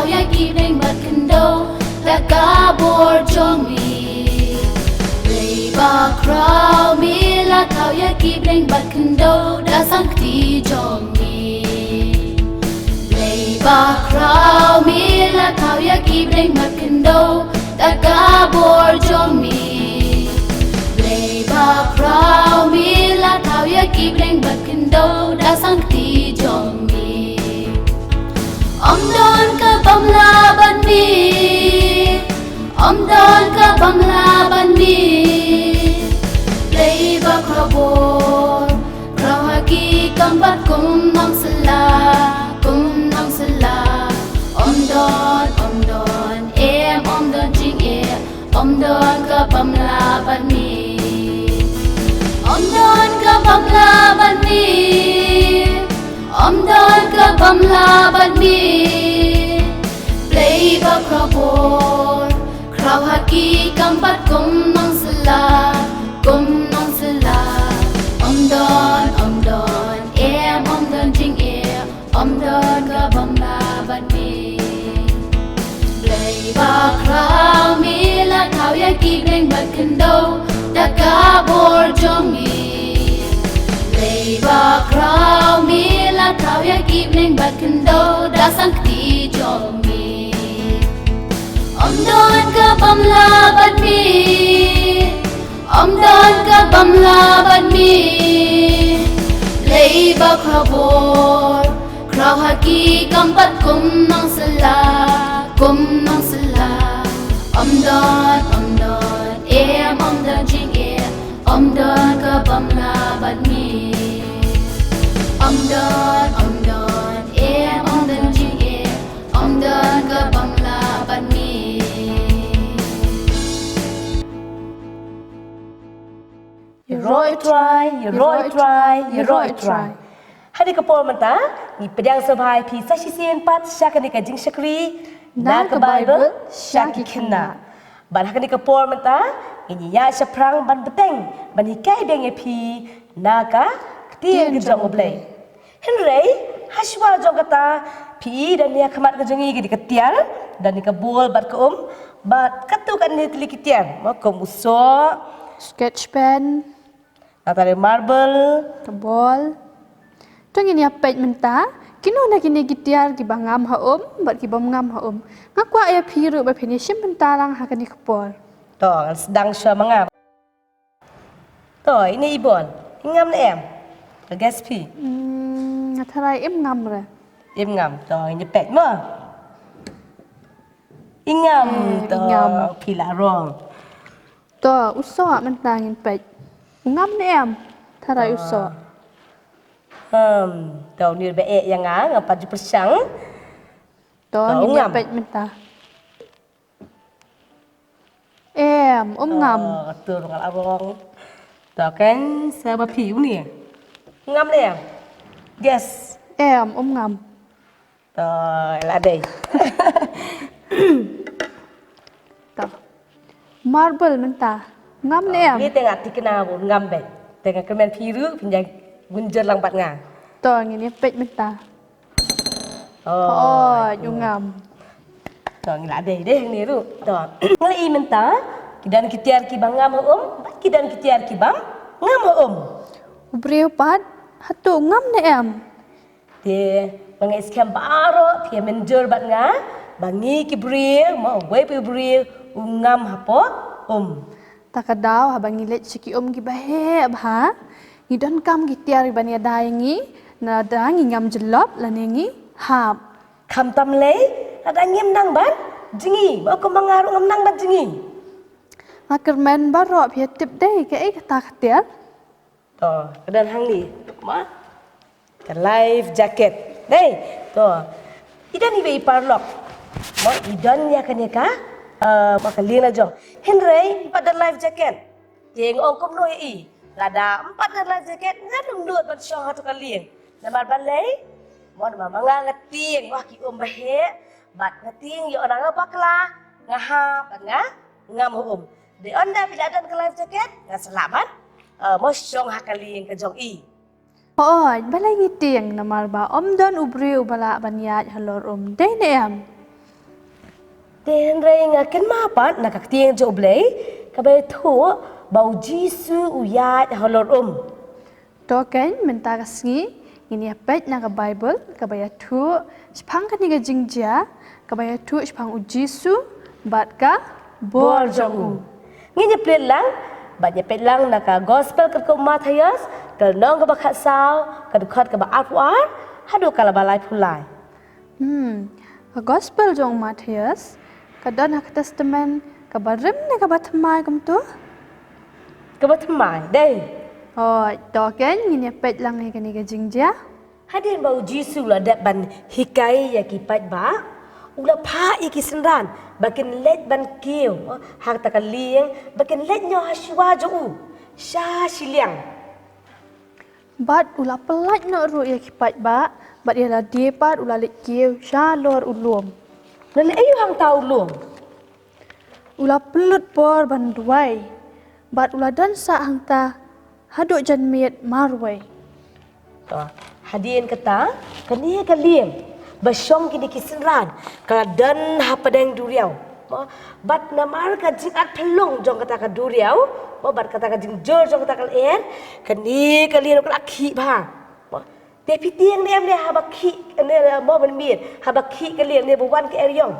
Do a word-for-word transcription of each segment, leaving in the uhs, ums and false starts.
Ïa ki bneng bad khyndew da ka bor jong me. Blei ba khraw me la thaw ïa ki bneng bad khyndew da sang kti jong me. Blei ba khraw me la thaw ïa ki bneng bad khyndew da ka bor jong me. Blei ba khraw me la thaw ïa ki bneng bad khyndew da sang kti jong me. Ym don ka bym lah bad me. Ym don ka bym lah bad me. Blei ba khraw bor, khraw ha ki kam bad kum nongsylla, kum nongsylla. Ym don, ym don, em ym don jingeh. Ym don ka bym lah bad me. Ym don ka bym lah bad me. Ym don ka bym lah bad me. Blei ba khraw bor, khraw ha ki kam bad kum nongsylla, kum nongsylla. Ym don, ym don, em ym don jingeh. Ym don ka bym lah bad me. Blei ba khraw me la thaw ïa ki bneng bad khyndew da ka bor jong me. Blei ba khraw me la thaw ïa ki bneng bad khyndew da sang kti jong me. Ym don ka bym lah bad me. Ym don ka bym lah bad me. Blei ba khraw bor, khraw ha ki kam bad kum nongsylla, kum nongsylla. Ym don, ym don, em ym don jingeh. Ym don ka bym lah bad me. Ym don, ym don, em ym don jingeh. Ym don ka bym lah bad me. Ïaroh i Trai, ïaroh i Trai, ïaroh i Trai. Ha kane ka por mynta, ngi pdiang sngewbha ïa phi sa shisien pat sha kane ka jingshakri na ka Baibl sha ki khynnah. Bad ha kane ka por mynta, ngin ïa shaphrang ban bteng, ban hikai biang ïa phi na ka ktien ka jong U Blei. Hynrei, ha shuwa jong kata, phi i da nia khmat ka jong ngi ka dei ka tiar, da nia ka bol bad ka um, bad katto katne tylli ki tiar, mo kum u soh, sketch pen, nangta dei marble, ka bol. To ngin ïa peit mynta, kino na kine ki tiar kiba ngam ha um, bad kibym ngam ha um. Nga kwah ïa phi ruh ba phin ïa shim bynta lang ha kane ka por. To, ngan sdang shuwa ma nga. To, ine i bol. I ngam ne em? Ka guess phi. Hmm, nga tharai im ngam re. Im ngam. To, ine peit mo. I ngam. Eh, to, i ngam. Phi la wrong. To, u soh mynta ngin peit. U ngam ne em? Tharai u soh. Hmm, to, une ba eh ïa nga, nga pat ju pyrshang. To, to, ngin ïa peit mynta. Em, um ngam. To, tur ngal arong. To, kan sa ba phi une. Ngam ne em? Guess. Em, um ngam. To, la dei. To. Marble mynta. Ngam ne em? Ngi te nga thikna bun ngam beit. Te nga kyrmen phi ruh phin ïa gunjur lang bad nga. To, ngin ïa peit mynta. Oh, oh, u ngam. To, ngi la dei dei hangne ruh. To. Nga la i mynta, ki don ki tiar kiba ngam ha um, bad ki don ki tiar kibym ngam ha um. U briew pat, hato u ngam ne em? Te, nga ngeit skhem baroh phi mynjur bad nga, ba ngi ki briew, mo uwei pa u briew, u ngam hapoh um. Ta ka daw haba ngi leit sha ki um kiba heh bha, ngi donkam ki tiar ban ïada ïa ngi, lada ngi ngam jyllop lane ngi hap. Khamtam lei, lada ngim nang ban jngi, mo kumba nga ruh ngam nang ban jngi. Nga kyrmen baroh phi ïa tip dei kaei kata ka tiar. To, ka don hangne. Ma? Ka life jacket. Dei, to. I don iwei i paralok. Ma, i don ïa kane ka, eh, ma ka lieng la jong. Hynrei, ym pat don life jacket. Te nga ong kumno ïa i. Lada ym pat don life jacket, ngan ym nud ban shong hato ka lieng. Namar balei? Mo namar ma nga nga tieng, wah ki um ba heh. Bad nga tieng ïoh na nga bakla, nga hap, bad nga ngam ha um. Dei ynda phi la don ka life jacket, nga sa lah ban, eh, mo shong ha ka lieng ka jong i. Hooid, balei ngi tieng namar ba ym don u briew uba lah ban ïaid halor um. Dei ne em? Te hynrei nga kynmaw pat na ka ktien jong U Blei kaba ïathuh ba U Jisu u ïaid halor um. To kein mynta ka sngi ngin ïa peit na ka Baibl kaba ïathuh shaphang kane ka jingjia kaba ïathuh shaphang U Jisu bad ka bor jong u. Ngin ïa peit lang bad ïa peit lang na ka Gospel katkum u Mathaios, ka lynnong kaba khatsaw, ka dkhot kaba arphew ar haduh ka ba laiphew lai. Hmm, ka Gospel jong u Mathaios ka don ha ka Testament kaba rim ne kaba thymmai kumto? Kaba thymmai, dei. Oh, to kein ngin ïa peit lang ïa kane ka jingjia. Hadien ba U Jisu u la dep ban hikai ïa ki paidbah, u la phah ïa ki synran ba kin leit ban kiew ha kata ka lieng ba kin leit noh ha shuwa jong u sha shiliang. Bad u la pyllait noh ruh ïa ki paidbah bad ïa lade pat u la leit kiew shalor u lum. La leh aïu hangta u lum? U la pynlut por ban duwai bad u la don sah hangta haduh janmiet marwei. To, hadien kata, kane ka lieng ba shong kine ki synran ka la don hapdeng duriaw. Mo, bad namar ka jingat phyllung jong kata ka duriaw, mo, bad kata ka jingjur jong kata ka lyer, kane ka lieng ka la khih bha. Mo, te phi tieng ne em ne haba khih, ne, mo, ban miet haba khih ka lieng ne ba wan ka eriong?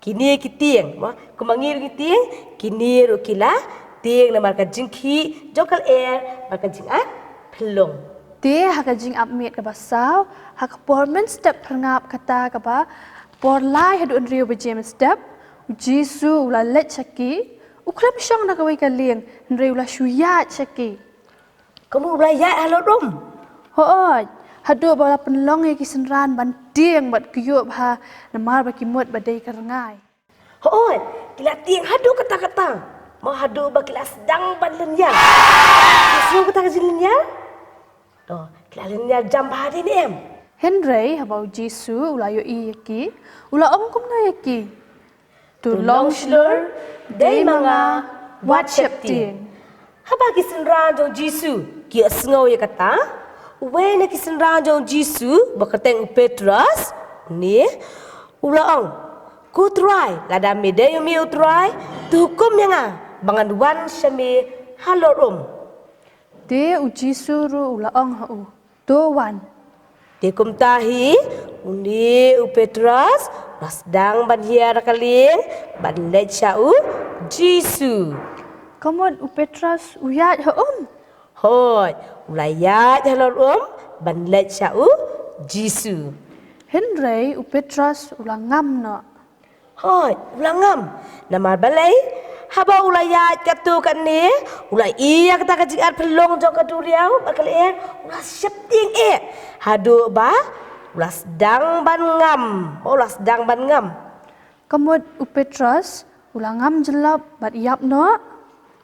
Kine ki tieng, mo, kumba ngi ruh ngi tieng, kine ruh ki la tieng namar ka jingkhih jong ka lyer bad ka jingat phyllung. Te ha ka jingap miet kaba saw, ha ka por mynstep phyrngap, kata kaba por lai haduh hynriew baje mynstep, U Jisu u la leit sha ki. U khlem shong na kawei ka lieng, hynrei u la shu ïaid sha ki. Kumno u la ïaid halor um? Hooid, haduh ba u la pynlong ïa ki synran ban tieng bad kyiuh bha namar ba ki mut ba dei ka rngai. Hooid, ki la tieng haduh katta katta. Mo, haduh ba ki la sdang ban lynñiar. Phi sngew kata ka jinglynñiar? To, ki la lynñiar jam bha dei ne em? Hynrei haba U Jisu u la ïohi ïa ki, u la ong kumno ïa ki? To long shlur, dei ma nga, wat sheptieng. Haba ki synran jong U Jisu ki ïohsngew ïa kata, uwei na ki synran jong U Jisu ba kyrteng u Petros, ne, u la ong, Ko Trai, lada me dei me U Trai, to hukum ïa nga ba ngan wan sha me halor um. Te U Jisu ruh u la ong ha u, to wan. Te kumta hi, une u Petros u la sdang ban hiar na ka lieng ban leit sha U Jisu. Ka mut u Petros u ïaid ha um? Hooid, u la ïaid halor um ban leit sha U Jisu. Hynrei u Petros u la ngam noh. Hooid, u la ngam. Namar balei? Haba u la ïaid katto katne, u la ïohi ïa kata ka jingat phyllung jong ka duriaw bad ka lyer, u la sheptieng eh. Haduh ba u la sdang ban ngam. U la sdang ban ngam. Ka mut u Petros u la ngam jyllop bad ïap noh?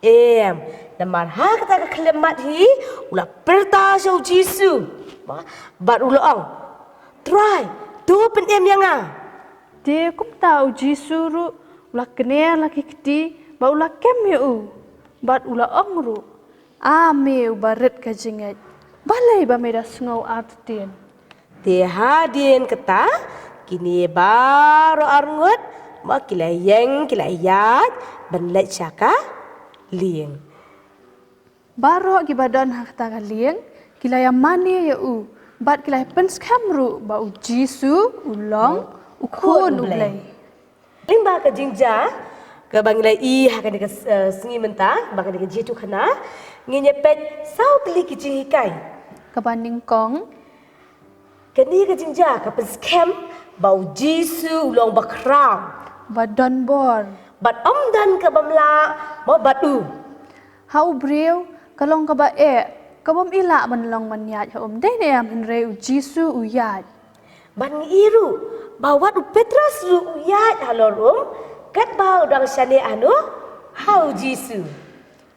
Em, namar ha kata ka khyllipmat hi u la pyrta sha U Jisu. Bad u la ong, Trai, to pynim ïa nga. Te kumta U Jisu ruh u la kner la ki kti bad u la kem ïa u. Bad u la ong ruh, A me uba rit ka jingngeit, balei ba me da sngew artatien? Te hadien kata, kine baroh arngut, mo, ki la ïeng, ki la ïaid ban leit sha ka lieng. Baroh kiba don ha kata ka lieng ki la ïa mane ïa u bad ki la ïa pynskhem ruh ba U Jisu u long U Khun U Blei. Lyngba ka jingjia kaba ngi la ïohi ha kane ka, eh, sngi mynta, ba kane ka jingïathuhkhana, ngin ïa peit saw tylli ki jinghikai. Kaba nyngkong, kane ka jingjia ka pynskhem ba U Jisu u long ba khraw, ba don bor, bad ym don kaba mlak mo bad u. Ha u briew ka long kaba eh, ka bym i lah ban long ban ïaid ha um, dei ne em? Hynrei U Jisu u ïaid. Bad ngi i ruh ba wat u Petros ruh u ïaid halor um, katba u dang shaniah hano ha U Jisu.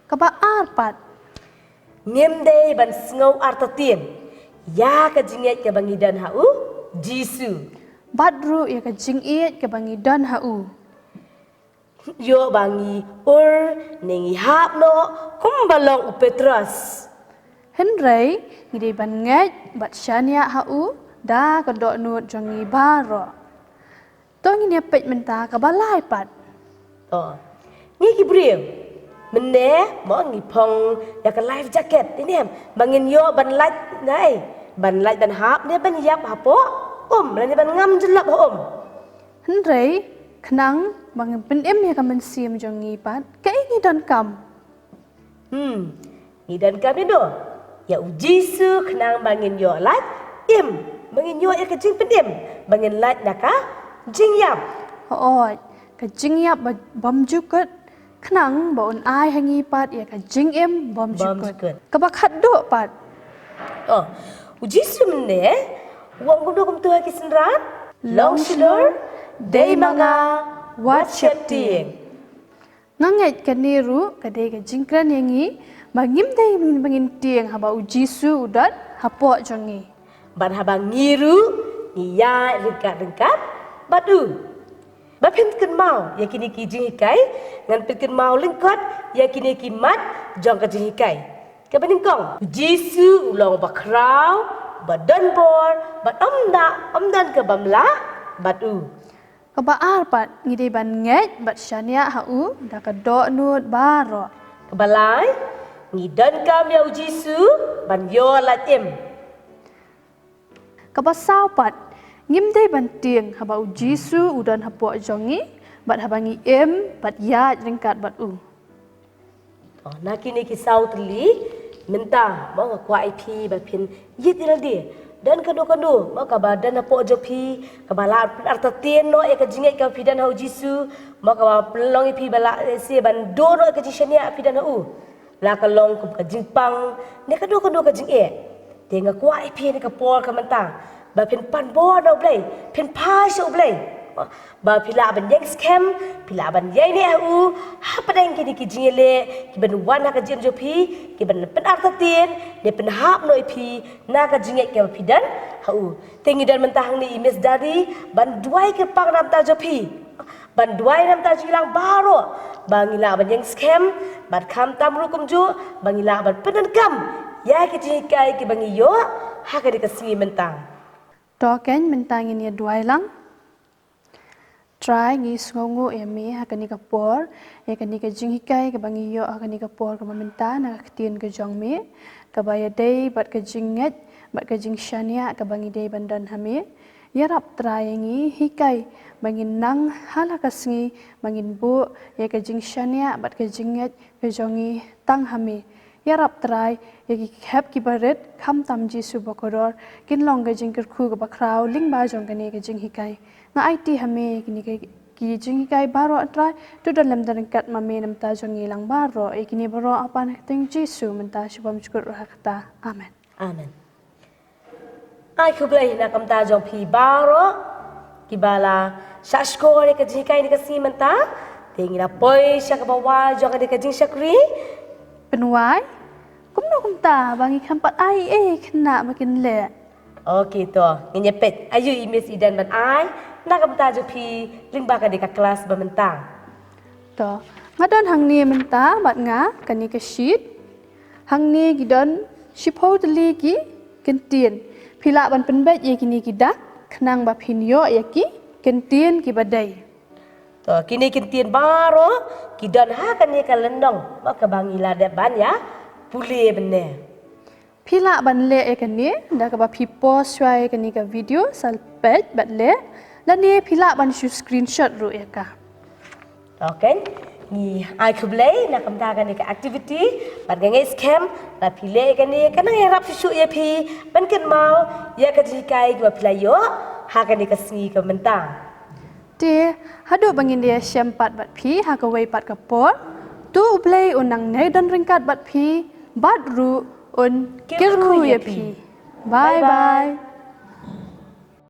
Kaba ar pat, ngim dei ban sngew artatien ïa ka jingngeit kaba ngi don ha U Jisu, bad ruh ïa ka jingïeit kaba ngi don ha u. Ïoh ba ngi ur ne ngi hap noh kumba long u Petros. Hynrei ngi dei ban ngeit bad shaniah ha u da ka dohnud jong ngi baroh. To ngin ïa peit mynta kaba lai pat. To. Ngi ki briew. Mynne mo ngi phong ïa ka life jacket, ine, ba ngin ïoh ban lait nai, ban lait ban hap ne ban ïap hapoh um, lane ban ngam jyllop ha um. Hynrei khnang ba ngin pynim ïa ka mynsiem jong ngi pat, kaei ngi donkam? Hmm. Ngi donkam ïa u Jisu khnang ba ngin ïoh lait im, ba ngin ïoh ïa ka jingpynim, ba ngin lait na ka jingïap. Hooid, ka jingïap ba bym ju kut, khnang ba un ai ha ngi pat ïa ka jingim bym ju kut. Kaba khatduh pat. Oh, u Jisu mynne u ong kumno kumto ha ki synran? Long shlur, dei ma nga, wat sheptieng. Nga ngeit kane ruh ka dei ka jingkren ïa ngi ba ngim dei ba ngin tieng haba u Jisu u don hapoh jong ngi. Bad haba ngi ruh ngi ïaid ryngkat ryngkat bad u. Ba phin kynmaw ïa kine ki jinghikai, ngan pynkynmaw lyngkot ïa kine ki mat jong ka jinghikai. Kaba nyngkong, u Jisu u long ba khraw, ba don bor, bad ym da ym don kaba ym lah bad u. Kaba ar pat, ngi dei ban ngeit bad shaniah ha u da ka dohnud baroh. Kaba lai, ngi donkam ïa u Jisu ban ïoh lait im. Kaba saw pat, ngim dei ban tieng haba u Jisu u don hapoh jong ngi, bad haba ngi im bad ïaid ryngkat bad u. Oh, na kine ki saw tylli mynta, mo nga kwah ïa phi ba phin ïit ïa lade. Don kano kano mo kaba don hapoh jong phi kaba lah pynartatien noh ïa ka jingngeit kaba phi don ha u Jisu, mo kaba pynlong ïa phi ba lah lehse ban duh noh ïa ka jingshaniah phi don ha u. La ka long kum ka jingpang ne kano kano ka jingeh. Te nga kwah ïa phi ha kane ka por ka mynta ba phin pan bor na u Blei, phin phai sha u Blei. Ba phi lah ban ïeng skhem, phi lah ban ïeng ne ha u hapdeng kine ki jingïaleh ki ban wan ha ka jingim jong phi, ki ban pynartatien ne pynhap noh ïa phi na ka jingngeit kaba phi don ha u. Te ngi don mynta hangne i Miss Dari ban duwai kyrpang na ka bynta jong phi. Ban duwai na ka bynta jong ngi lang baroh ba ngi lah ban ïeng skhem bad khamtam ruh kumjuh ba ngi lah ban pyndonkam ïa ki jinghikai kiba ngi ïoh ha kane ka sngi mynta. To keiñ mynta ngin ïa duwai lang. Trai ngi sngewnguh ïa me ha kane ka por, ïa kane ka jinghikai kaba ngi ïoh ha kane ka por kaba mynta na ka ktien ka jong me, kaba ïadei bad ka jingngeit bad ka jingshaniah kaba ngi dei ban don ha me. Ïarap Trai ïa ngi, hikai ba ngin nang ha la ka sngi ba ngin buh ïa ka jingshaniah bad ka jingngeit ka jong ngi tang ha me. Ïarap Trai ïa ki khep kiba rit, khamtam Jisu bakordor, kin long ka jingkyrkhu kaba khraw lyngba jong kane ka jinghikai. Nga aiti ha me kine ki jinghikai baroh Trai, to don lem don ryngkat ma me na ka bynta jong ngi lang baroh, ïa kine baroh nga pan ha ka kyrteng Jisu mynta sha bymjukut ruh ha kata. Amen. Amen. Ai khublei na ka bynta jong phi baroh kiba la shah shkor ïa ka jinghikai kane ka sngi mynta. Te ngi la poi sha kaba wai jong kane ka jingshakri. Pynwai, kumno kumta ba ngi khlem pat ai ei khynnah ba kin leh? Ok to, ngin ïa peit aïu i Miss i don ban ai na ka bynta jong phi lyngba kane ka klas ba mynta. To, nga don hangne mynta bad nga kane ka sheet. Hangne ki don shiphew tylli ki kyntien. Phi lah ban pynbeit ïa kine ki dak khnang ba phin ïoh ïa ki kyntien kiba dei. To, kine ki kyntien baroh ki don ha kane ka lynnong ba kaba ngi la dep ban ïa pule mynne. Phi lah ban leh ïa kane da kaba phi pause shuwa ïa kane ka video sa peit bad leh, lane phi lah ban shu screenshot ruh ïa ka. Ok, ngi ai khublei na ka bynta kane ka activity bad nga ngeit skhem ba phi leh ïa kane ka nang ïarap shuh shuh ïa phi ban kynmaw ïa ka jinghikai kaba phi la ïoh ha kane ka sngi ka mynta. Te haduh ba ngin ïashem pat bad phi ha kawei pat ka por, to U Blei un nang neh don ryngkat bad phi bad ruh un kyrkhu ïa phi. Bye bye.